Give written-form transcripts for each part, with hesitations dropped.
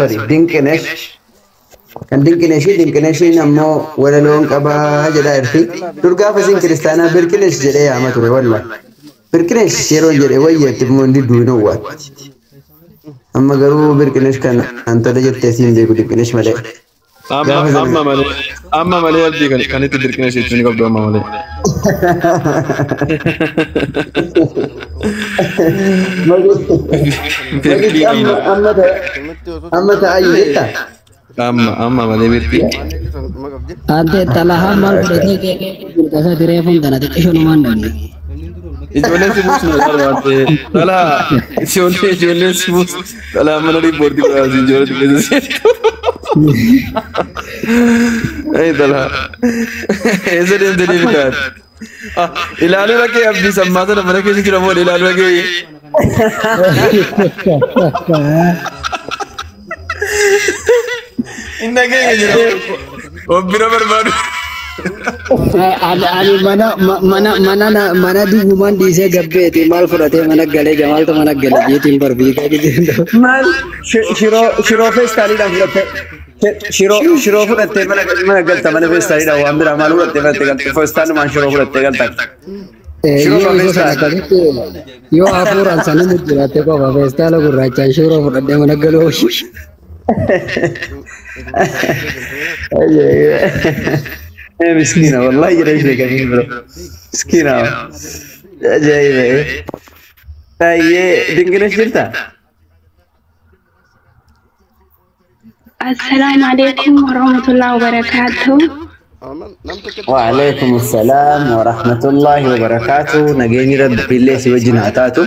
Sorry, Dinqinesh. Kan Dinqineshii, Dinqineshiin ammoo walaloon qabaa jedhaa jirti. Dur gaafa isin kiristaanaa Birqinesh jedhee yaama ture walla. Birqinesh yeroo jedhe wayyeetti immoo inni du'in owwaatti. Amma garuu Birqinesh kan an tola jettee siin beeku Dinqinesh malee. Amma amma malee, amma malee abdii kan kan itti Birqinesh jechuun ni qabdu amma malee. Birqii amma amma amma ta'ayyuu jettaa? Amma amma malee birqii. Ante Xalahaa maal fudhatee jirta reefuun tana xiqqishoo numaan dhabne. Ijoolleen si buusu na barbaadde. Dhalaa ijoollee ijoolleen si buusu. Dhalaa mana riippoortii godhaa ijoollee keessa seentu. Ay dhalaa. Eessa deemtee deebitaa? Ilaaluu dhaqee abdii sammaa sana mana keessa jira moo ilaaluu dhaqee? Inni dhageenya jedhee of bira barbaadu. Ani mana mana mana mana duwwumaan dhiisee gabbeeti maal fudhatee mana galee jamaaltu mana gale jeetiin barbiikaa gidduu. Maal shiroo shiroo feestaaliidhaan fudhattee shiroo shiroo fudhattee mana mana galta mana feestaaliidhaan waan biraa maal fudhattee fudhattee galta feestaalumaan shiroo fudhattee galta. Shiroo Yoo isa sana feestaal. akkasitti yoo hafuuraan sana jiraate qofa feestaala gurraachaan shiroo fudhadhee mana galuu. Miskiina wallahi jedhee ishee kamii biro. Miskiina. Ajaa'iba. Baay'ee Dinqinesh jirta? Assalaamu alaikum warahmatullahi wabarakatuh. وعليكم السلام ورحمة الله وبركاته. Nageenyi rabbiillee si wajjin haa taatu.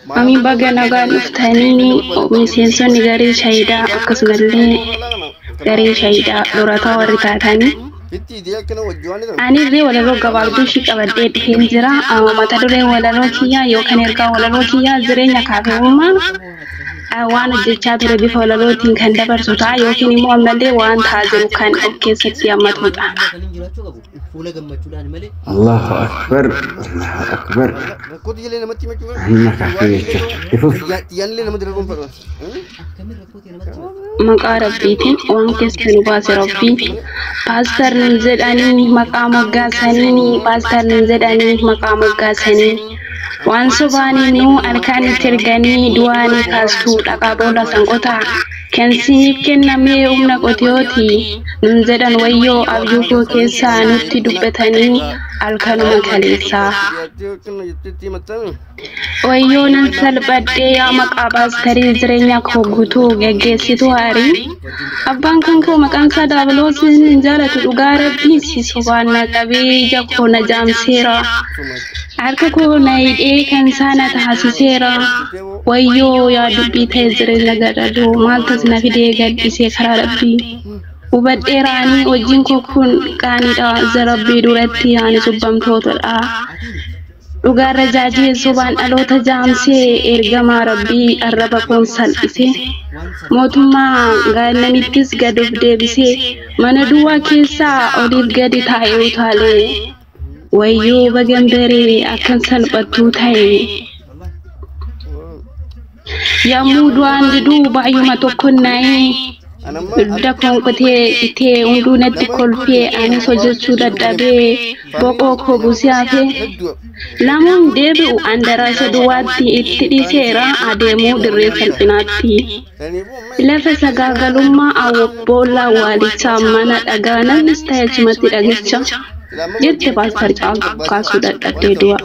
Amiin, baga nagaan dhuftanii miseensonni garee shahidaa akkasumallee garee shahidaa durataa warri taatanii. Ani illee walaloo gabaabduu ishii qabadhee dhufeen jira. Mata dureen walaloo kiyyaa yookaan ergaa walaloo kiyyaa jireenya kaafirummaa waan hojjechaa ture bifa walalootiin kan dabarsu ta'a yookiin immoo ammallee waan ta'aa jiru kan of keessatti hammatudha. Allahu akbar, Allahu akbar. Amma kaafee jechuudha. Ifuuf. Maqaa Rabbiitiin waan keessa nu baase Rabbii. Paastar nun jedhanii maqaa moggaasanii, paastar nun jedhanii maqaa moggaasanii. Waan sobaanii nu halkanitti erganii du'aanii kaastuu dhaqaa boolla sanqotaa. Kan siif kennamee humna qotiyooti nun jedhan, wayyoo abjuu koo keessaa nutti dubbatanii halkanuma kaleessaa. Wayyoo nan salphadhee yaa maqaa paastarii jireenya koo guutuu geggeessitu haarii. Abbaan kan koo maqaan isaa Daabiloos hin jaalatu dhugaa Rabbii si sobaan na qabee ija koo na jaamseera. Harka koo na hidhee kan isaa na taasiseera. Wayyoo yaa dubbii ta'e jireenya gadadoo maaltas na fidee gaddisee karaa Rabbii. Hubadheera ani hojiin koo kun qaaniidha Rabbii duratti ani cubbamtootadha. Dhugaarra jaajee sobaan dhaloota jaamsee ergamaa Rabbii arraba koon salphisee mootummaa gaannamittis gad of deebisee mana duwwaa keessaa oliif gadi taa'ee utaalee. Wayyoo bagan baree akkan salphattuu ta'e. Yommuu du'aan diduu baay'uma tokko na'ee dugda koon qotee citee hunduu natti kolfee anis hojjechuu dadhabee boqoo koo buusee hafee. Lamuun deebi'u andaraasa duwwaatti itti dhiiseera adeemuu dirree salphinaatti. Lafa sagaagalummaa boolla awwaalichaa mana dhagaa namnis ta'e achumatti dhagicha. Jette paastar Caaltuu kaasuu dadhabdee du'a.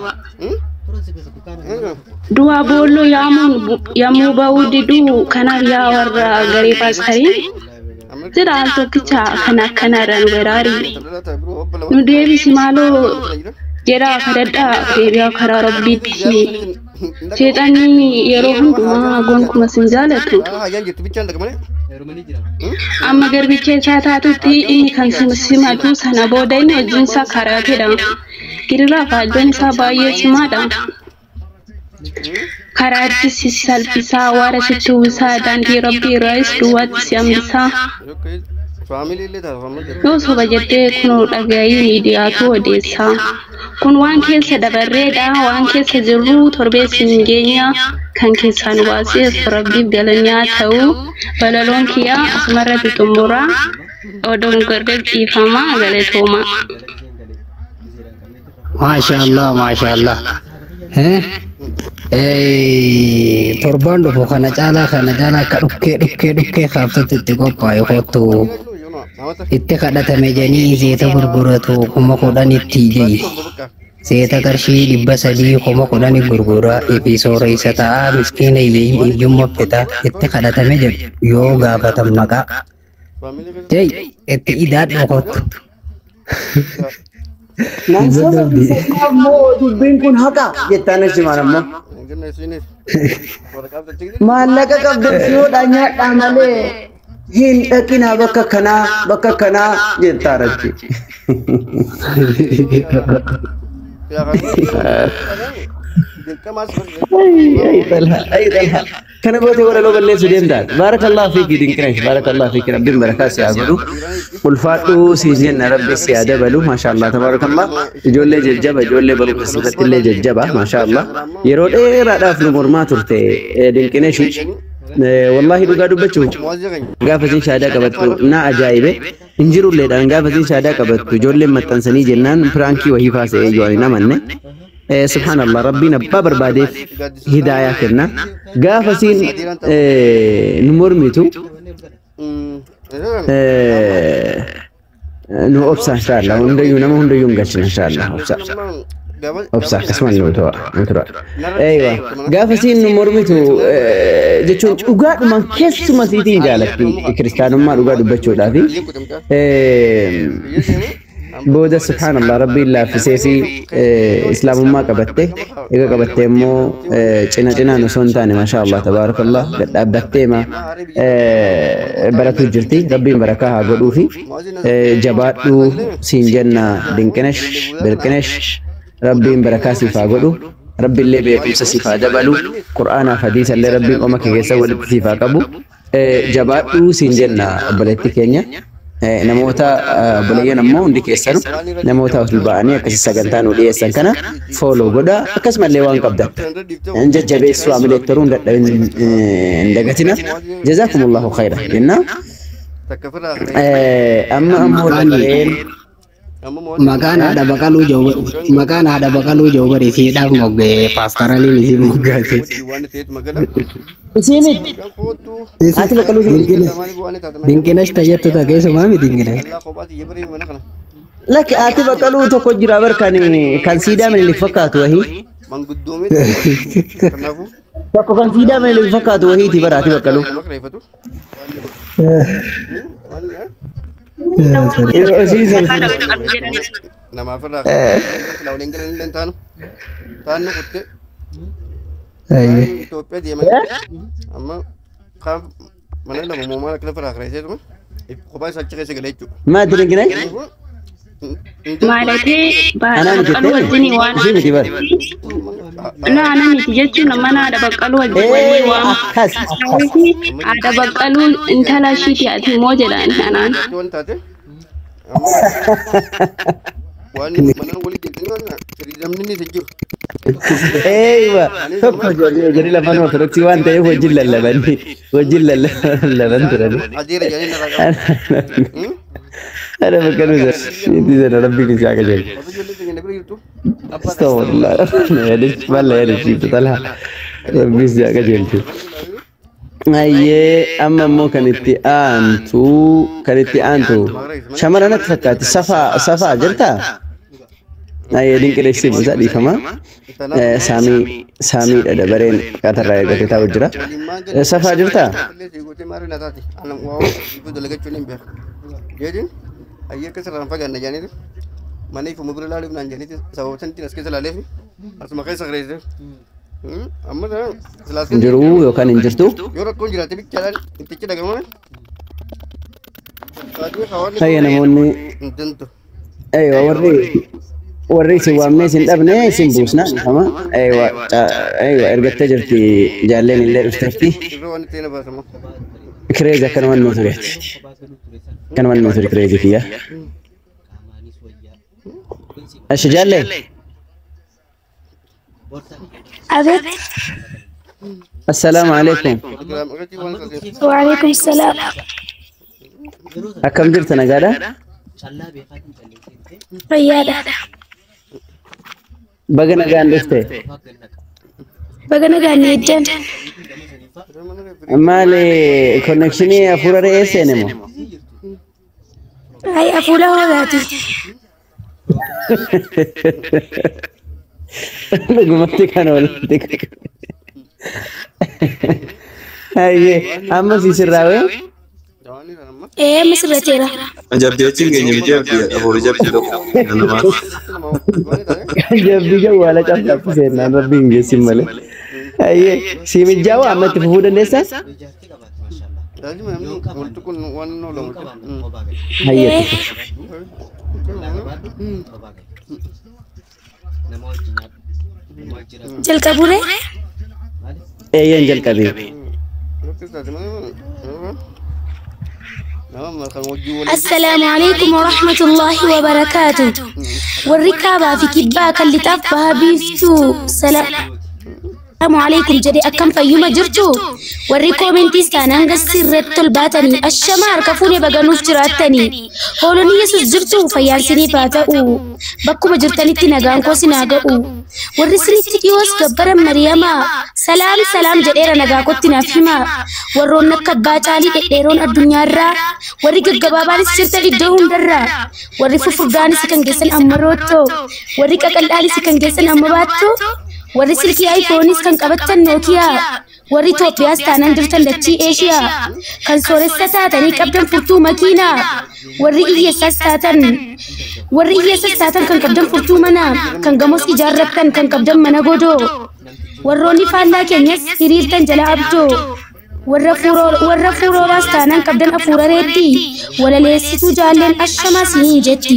Du'a boolloo yaamuun yommuu ba'uu diduu kanaaf yaa warra garee paastarii jedha al tokkicha kan akkanaadha nu baraari. Nu deebisi maaloo jedhaa kadhadhaa deebi'aa karaa Rabbiitti. Seexanni yeroo hundumaa gonkumaa sin jaalatu. Amma garbicha isaa taatutti inni kan simatu sana booda inni hojiinsaa karaateedha. Gidiraa fi halluun isaa baay'ee cimaadha. Karaatti si salphisaa, waara sitti uwwisaa, daandii Rabbii irraas duwwaatti si hambisaa. Yoo soba jettee kunoo dhagayii miidiyaatu odeessaa. Kun waan keessa dabarreedha, waan keessa jirru torbee siin geenya kan keessaa nu baaseef rabbiif galanni haa ta'u. Balaloon kiyyaa asumarratti xumura. Odoon gorbeef dhiifama galatooma. Maashaallah maashaallah. Torbaan dhufu kana caalaa akka dhukkee dhukkee dhukkee kaaftatti itti qophaa'e kottu itti kadhatame jedhanii zeeta gurguratu 10,000tti jedhi. Zeeta qarshii 300 10,000 gurgura ifi soora isa ta'a miskiina hiyyummaa fita itti kadhatame jedhu yoo gaafatan maqaa. Jai itti idaadhu kottu. Nan soba ammoo dubbiin kun haqa jettaan achimaan ammoo. Maallaqa qabdan si'oodhaa nyaadhaa malee hin dhaqinaa bakka kanaa bakka kanaa jettaan achi. Kana gootee walaloo balleessuu deemtaan. Baarakallahu fiiki Dinqinesh, baarakallahu fiiki Rabbiin barakaa si haa godhu. Ulfaadhuu siin jenna Rabbi si haa dabalu. Maashaallah tabaarakallah. Ijoollee jajjaba, ijoollee barumsa irratti illee jajjaba. Maashaallah. Yeroo dheeraadhaaf nu mormaa turte Dinqinesh. Wallaahi dhugaa dubbachuuf gaafa isin shaadaa qabattu na ajaa'ibe. Hin jirulleedhaan gaafa isin shaadaa qabattu ijoolleen maxxansanii jennaan piraankii wahii faasa'ee yoo hin amanne. Subhanallah Rabbiin abbaa barbaadeef hidaayaa kenna. Gaafa isiin nu mormitu nu obsa inshaallah hundayyuu nama hundayyuu hin galchina inshaallah obsa. Obsa akkasumas nu tura nu tura. Eeywa gaafa isiin nu mormitu jechuun dhugaadhumaan keessuma isiitiin jaalatti kiristaanummaa dhugaa dubbachuudhaafi. Booda subhanallah Rabbiin laaffisee fi islaamummaa qabatte eega qabatte immoo cina cinaan osoo hin taane maashaallah tabaarakallah gadhaabbattee ma baratuu jirti Rabbiin barakaa haa godhuu fi jabaadhuu siin jenna Dinqinesh Birqinesh Rabbiin barakaa siif haa godhu Rabbiillee beekumsa siif haa dabalu Qur'aanaaf hadiisallee Rabbiin qoma kee keessa walitti siif haa qabu jabaadhuu siin jenna obboleettii keenya. Namoota obboleeyyan ammoo hundi keessanu namoota ol ba'anii akkasii sagantaa nu dhiyeessan kana fooloo godha akkasumallee waan qabdan jajjabeessuu amilee turuu hin dagatina jazaakumullahu khayra jenna. Amma ammoo dabareen Maqaan haadha baqaluu jiru maqaan haadha baqaluu jiru bari isiidhaaf mogga'ee paastaraliin isii moggaase. Isii miti haati baqaluu jiru. Dinqinesh tayyattu tageessumaa miti Dinqinesh. Lakki haati baqaluu tokko jira bar kan siidaa Minilik fakkaatu wahii. Tokko kan siidaa Minilik fakkaatu wahiiti bara haati baqaluu. Yeroo isii Maal Dinqinesh? Maalatee Anaa miti baqqaluu wajjin waan ishii miti bar. Na ana miti jechuun mana haadha baqqaluu wajjin wayii waan Akkas akkas. haadha baqqaluu intala ishiiti ati immoo jedhan anaan. Eeywa tokko jedhanii lafaan ortodoksii waan ta'eef wajjin lallabanii wajjin lallaban turani. Ana baqqaluu sana Rabbiin isaa qajeelche. Astaghfirullah. Maal yaadachiiftu talaa. Rabbiin isaa qajeelche. Ayyee amma immoo kan itti aantu shamara natti fakkaatti safaa safaa jirtaa? Ayyee Dinqinesh siif isaa dhiifama. Saamiidha dabareen qatarraa eeggatee taa'u jira. Safaa jirtaa? Jiruu yookaan hin jirtu? Hayya namoonni Eeywa warri isin waamnee isin dhabne isin buusna dhiifama. Eeywa eeywa ergattee jirti jaalleen illee dhufteerti. Kireez akkanumaan nu tureetti. Kanuma nu crazy kiyya. Ashi jaalle. Abeet. Assalaamu alaikum. Waalaikum salaam. Akkam jirta, nagaadha? Fayyaadha. Baga nagaan dhufte. Baga nagaan eeddan. Maali, connectionii hafuura re'ee seene moo? Ay, hafuura hoolaati. Dhugumatti kan oolatti. Hayyee, amma si sirraawee? Ee, amma sirrateera. Jabbii wajjin geenye miti, abdii hafuurri jabbii tokko namaaf. Jabbii jawwaala cabsaatti seennaan rabbi hin geessin malee. Hayyee, si mijaa'u amma itti fufuu dandeessaa? Hayyee. Jalqaburee? Eeyyeen, jalqabee. Assalaamu alaikum warahmatullahi wabarakaatu. Warri kaabaa fi kibbaa kan lixaaf baha biiftuu, salaamu alaikum jedhe. Akkam, fayyuma jirtu? Warri commentiis taanaan sirratti ol baatanii, ashama, harka fuune, baganuuf jiraattanii. Hoolonni Yesus jirtu, fayyaan siniif haa ta'u. Bakkuma jirtanitti nagaan koo sinaa ga'u. Warri sinitti dhiyoos gabbaran Mariyamaa, salaam salaam jedheera, nagaa kootti naaf hima. Warroonni akka abbaa caalii dhedheeroon addunyaarraa, warri gaggabaabaanis jirtan iddoo hundarraa, warri fufurdaanis kan geessan amma roottoo, warri qaqal'aanis kan geessan amma baattoo, warri silkii iPhoneiis kan qabattan Nokia, warri Itoophiyaas taanaan jirtan dachii Eeshiyaa, kan sooressa taatanii qabdan furtuu makiinaa, warri hiyyeessas taatan kan qabdan furtuu manaa, kan gamos ijaarrattan, kan qabdan mana godoo, warroonni faallaa keenyas hiriirtan jala abdoo, warra fuurooraas taanaan qabdan afuura reetti, walaleessituu jaalleen ashamaa siniin jetti.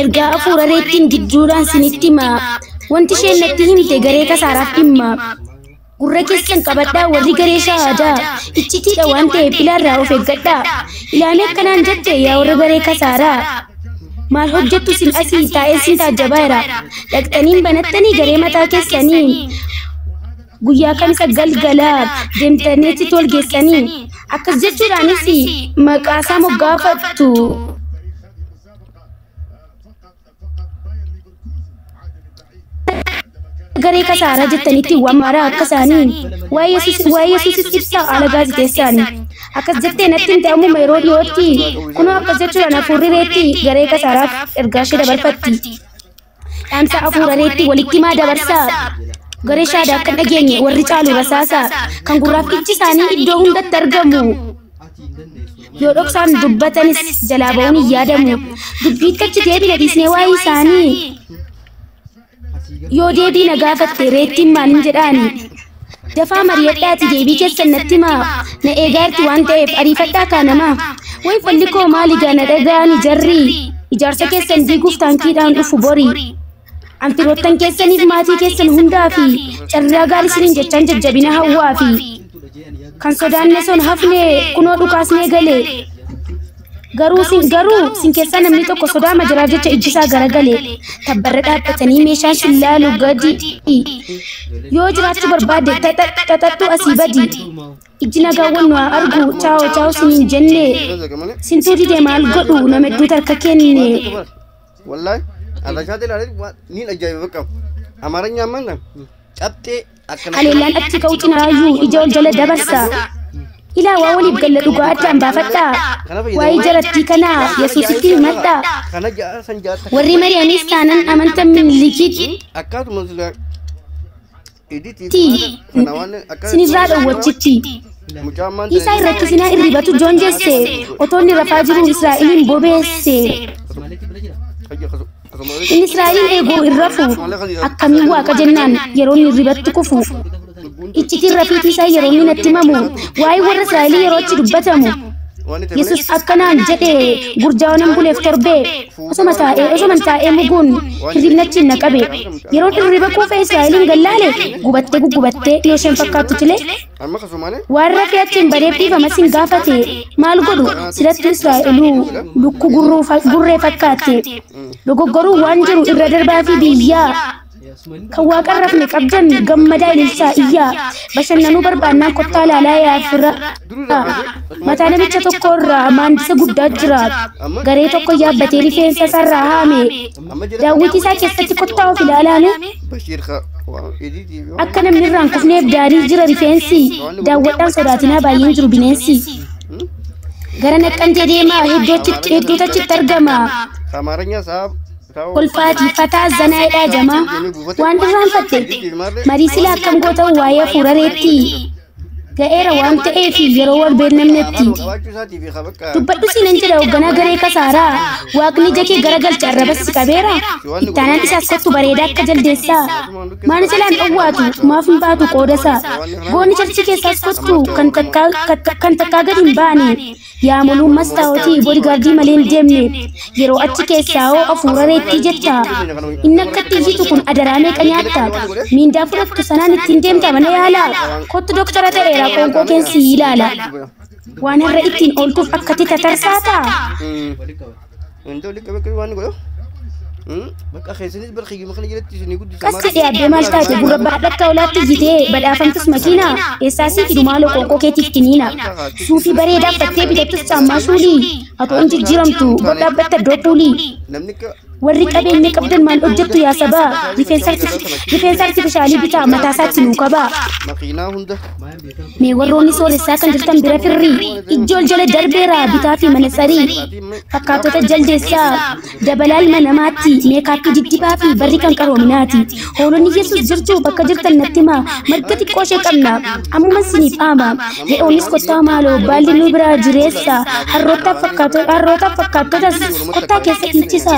Ergaa afuura reettiin gidduudhaan sinitti hima. Wanti isheen natti himte garee kasaaraaf dhimma. Gurra keessan qabadhaa, warri garee shahaadaa. Iccitiidha waan ta'eef ilaarraa of eeggadhaa. Ilaamee akkanaan jette: "Yaa warra garee kasaaraa. Maal hojjettu sin asii taa'ee sin taajjabaa jira. Dhaqxaniin banattanii garee mataa keessanii. Guyyaa kamisa galgalaa deemtanii achitti wal geessanii." Akkas jechuudhaanis maqaasaa moggaafattu. Garee kasaaraa jettanitti waamaaraa akka isaanii waa'ee Yesuusis ibsaa haala gaazexeessaanii. Akkas jettee natti himte. Ammuma yeroo dhiyootti kunoo akkas jechuudhaan hafuurri reetti garee kasaaraaf ergaa ishee dabarfatti. Dhaamsa hafuura reetti walitti himaa dabarsaa. Garee shaadaa akka dhageenye warri caalu rasaasaa kan gurraaf ijji isaanii iddoo hundatti argamu. Yoo dhoksaan dubbatanis jalaa ba'uun hin yaadamu. Dubbiitti achi deebina dhiisnee waa'ee isaanii. Yoo deebii na gaafatte reettiin maalin jedhaani? Dafaa mari'adhaati deebii keessan natti himaa. Na eegaa jirti waan ta'eef ariifadhaa kaanamaa. Way, falli koo maali gaa na dhaga'ani jarri? Ijaarsa keessan diiguuf taankiidhaan dhufu bori. Anfiroottan keessaniif maatii keessan hundaa fi carraa gaarii isiniin jechaan jajjabina hawwaa fi kan sodaanne son hafne kunoo dhukaasnee gale. Garuu sin keessaa namni tokko sodaa majaraaf jecha ijjisaa garagale. Tabbarra dhaabbatanii meeshaan sin laalu gadi. Yoo jiraachuu barbaadde xaxaxxu asii badi. Ijji nagaawwan nu haa argu, chaa'o chaa'o siniin jenne. Sintuu didee maal godhu, nama hedduutu harka kenne. Wallahi arrashaate ilaalee niin ajaa'iba, bakka amaaranya ammaan kan cabxee akkana. Haleellaan achi ka'u cinaayyuu ija ol jala dabarsa. Ilaa, waa waliif galla, dhugaa addaan baafadhaa. Waa'ee jarattii kanaa Yesuusitti himadhaa. Kana ja'a san ja'a. Warri Mariyamis taanan amantan Minilikitti akkaatuma sila iditii kana waan akka sinirraa dhowwachitti. Mucaa ammaan Isaa irratti sinaa irribatu joonjesse, otoo inni rafaa jiru Israa'eliin bobeesse. Inni Israa'eliin eeguu hin rafu, akkamiin waaqa jennaan yeroo inni irribatti kufu. Iccitiin rafiitii isaa yeroo inni natti himamu, waa'ee warra Israa'elii yeroo achi dubbatamu. Yesus akkanaan jedhe gurjaanan buleef torbee osoma taa'ee osoman taa'ee muguun hirribnachiin na qabe. Yeroo hirriba kuufa Israa'eliin gallaale gubattee guggubattee yoo isheen fakkaattu tilee waan rafee achiin badeef dhiifama sin gaafate maal godhu silattu Israa'eluu lukku gurree fakkaatte dogoggoruu waan jiru irra darbaa fi biyyaa kan waaqarra rafne qabdan gammadaa ililchaa iyyaa bashannanuu barbaannaan kottaa laalaa yaafira mataa namicha tokko irraa maandisa guddaa jira garee tokko yaabbatee rifeensa isaarraa haame daawwitii isaa keessatti kottaa of ilaalaame akka namni irraan kufneef daarii jira rifeensi daawwadhaan sodaatinaa baay'een jiru bineensi gara Naqqantee deemaa hedduutachitti argama. Kolfaatii fataa zanaayidhaa jamaa waan irraanfatte marii sila akkam goota'u waa'ee hafuurareetti ga'eera waan ta'eef yeroo wal beennamnetti dubbadhu siinan jedha hoogganaa garee kasaaraa waaqni ija kee garagalcha arrabas si qabeera ittaanaan isaas kottu bareedaa akka jaldeessaa maan jalaan dhowwaatu maaf hin baatu qoodasaa goonni charchii keessaas kottu kan takkaa gadi hin baane yaa moluun mastaawotii boodigaardii malee hin deemne yeroo achi keessaa hoo hafuurareetti jetta inni akkatti iyyitu kun adaraa meeqa nyaatta miindaa fudhattu sanaan ittiin deemta mana yaalaa kottu doktara ta'eera qoonqoo keensi ilaala waan irra ittiin ooltuuf akkatti tatarsaata. Qas jedhee abbee maal taate gurra baadhakka olaatti iyyitee badhaafamtus makiina eessaasii fidu maaloo qoonqoo keetiif kiniina suufii bareedaa uffattee bitattus caammaa shuulii atoo hin jijjiiramtu bor dhaabbatta iddoo puulii. Warri qabeenya qabdan maal hojjettu yaa sabaa rifeensa artifishaalii bitaa mataa isaatti nuu qabaa. Mee warroonni sooressaa kan jirtan bira firrii ijjool jala darbeera bitaa fi mana sarii fakkaatota jaldeessaa dabalaa ilma namaatti meekaappii diddibaa fi barri kan qaroominaati. Hoolonni Yesuus jirtu bakka jirtan natti himaa marga xiqqoo ishee qabna ammuma siniif dhaama re'oonnis kottaa maaloo baalli nu biraa jireessa harrootaaf fakkaattotas kottaa keessa dhiichisa.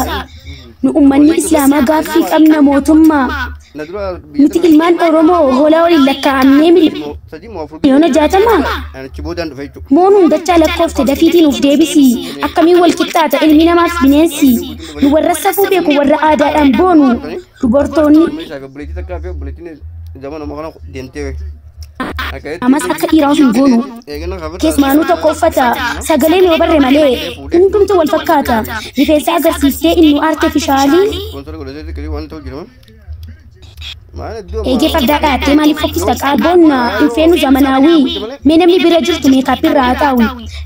Nu ummanni Islaamaa gaaffii qabna mootummaa. Nuti ilmaan Oromoo hoolaa waliin lakkaa'amnee 60,000,000 moonuun dachaa lakkoofte dafiitiin nuuf deebisi. Akkamiin wal qixxaata ilmi namaaf bineensi. Nu warra safuu beeku warra aadaadhaan boonu. Dubartoonni amas akka dhiiraa of hin goonu. Keessumaanuu tokko uffata sagaleen yoo barre malee hundumtu wal fakkaata. Rifeensa agarsiiftee inni aartifishaalii eegee fardaa dhaattee maaliif fokkista qaaboonna hin feenu zamanaawii. Mee namni bira jirtu meekaappii irraa haa taa'u.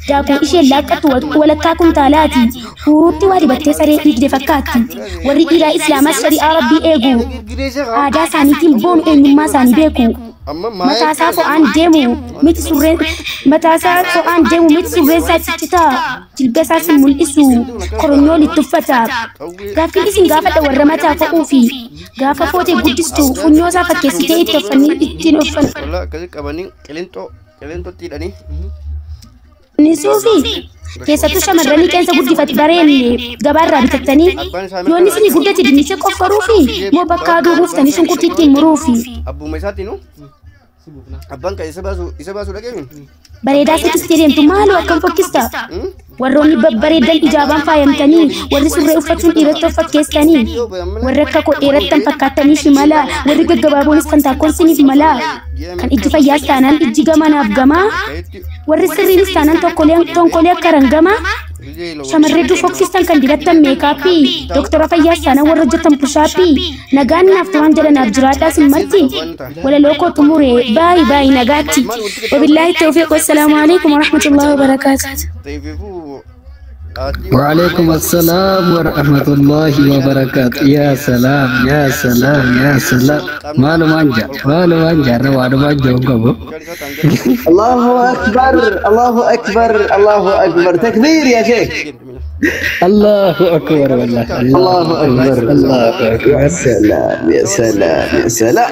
Daakuu isheen laaqqattu walakkaa kuntaalaati. Huruutti waa dibattee saree dhiigde fakkaatti. Warri dhiiraa Islaamaas shari'aa rabbii eegu. Aadaa isaaniitiin boonu eenyummaa isaanii beeku. Mataasaa fo'aan deemu miti surreen mataasaa fo'aan deemu miti surreen isaa ciccitaa jilba isaas hin mul'isu koronyoo itti uffata. Gaaffii isin gaafadha warra mataa fo'uu fi gaafa footee guddistu funyoo isaa fakkeessitee itti uffannii ittiin uffannisuufi keessattuu shamarranii qeensa guddifatu bareenne gabaarraa bitattanii yoonni isinii guddate dinnicha qoffaruufi moo bakka aduu buuftanii shunkurtii ittiin muruufi. Bareedaa sittistee deemtu maaloo akkam fokkista? Warroonni babbareedan ijaabaan faayamtanii warri surree uffachuun dhiiratti of fakkeessanii warri akka koo dheerattan fakkaattanii shimala warri gaggabaaboonis kan taakkoon siniif mala kan ijji fayyaas taanaan ijji gamanaaf gamaa warri sirriinis taanaan tonkolee akka rangamaa shamarree dur fokkistan kan dibattan meekaappii doktora fayyaas taanaan warra hojjetan pushaappii nagaan naaf turan jedhanaaf jiraadhaa sin marti walaloo koo xumure baayi baayi nagaatti wabillaahi tawfiiq wassalaamu alaikum warahmatullaahi wabarakaatu. وعليكم السلام ورحمة الله وبركاته. يا سلام يا سلام يا سلام. مالو مانجا مالو مانجا روانو مانجا وقبو. الله أكبر الله أكبر الله أكبر تكبير يا شيخ. الله أكبر والله الله أكبر الله أكبر. يا سلام يا سلام يا سلام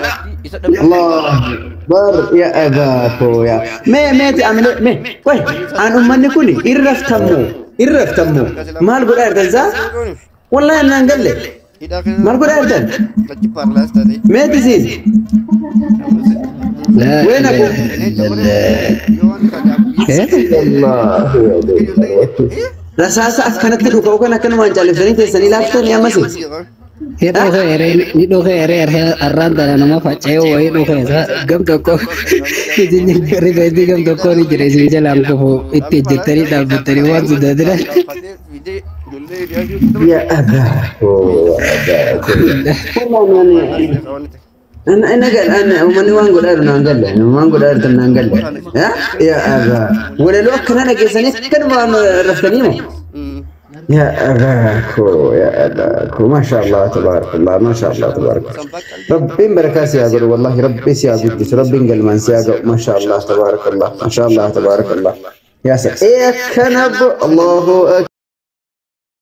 الله أكبر يا أباكو يا ما ما تعمل ما وين عن أمني كوني إرفتمو إرفتمو ما القول أردن ذا والله أنا نقول لك ما القول أردن ما تزيد Laa Ween ilaaha aku? illallah. Rasaasa akkanatti dhuka'u kan akkanumaan calliftanii teessanii laaftanii ammas. Ni dhukee ni dhukee arraan tana nama faca'ee wayii dhukee isaa gam tokko isin rifeensi gam tokko ni jira isin jalaan kufu itti ejjettanii dhaabbattanii waan sodaatina. Yaa abaa koo abaa koo. Ana ana gal ana uummanni waan godhaa jiru naan galle waan godhaa jirtan naan galle. Yaa abaa walaloo akkana dhageessanii akkanumaan raftanii moo? Yaa abaa koo yaa abaa koo maasha Allah tabaarakallah maasha Allah tabaarakallah. Rabbiin barakaa si haa godhu wallahi rabbi si haa guddisu rabbiin galmaan si haa ga'u maasha Allah tabaarakallah maasha Allah tabaarakallah. Yaa sa ee akkana Allahu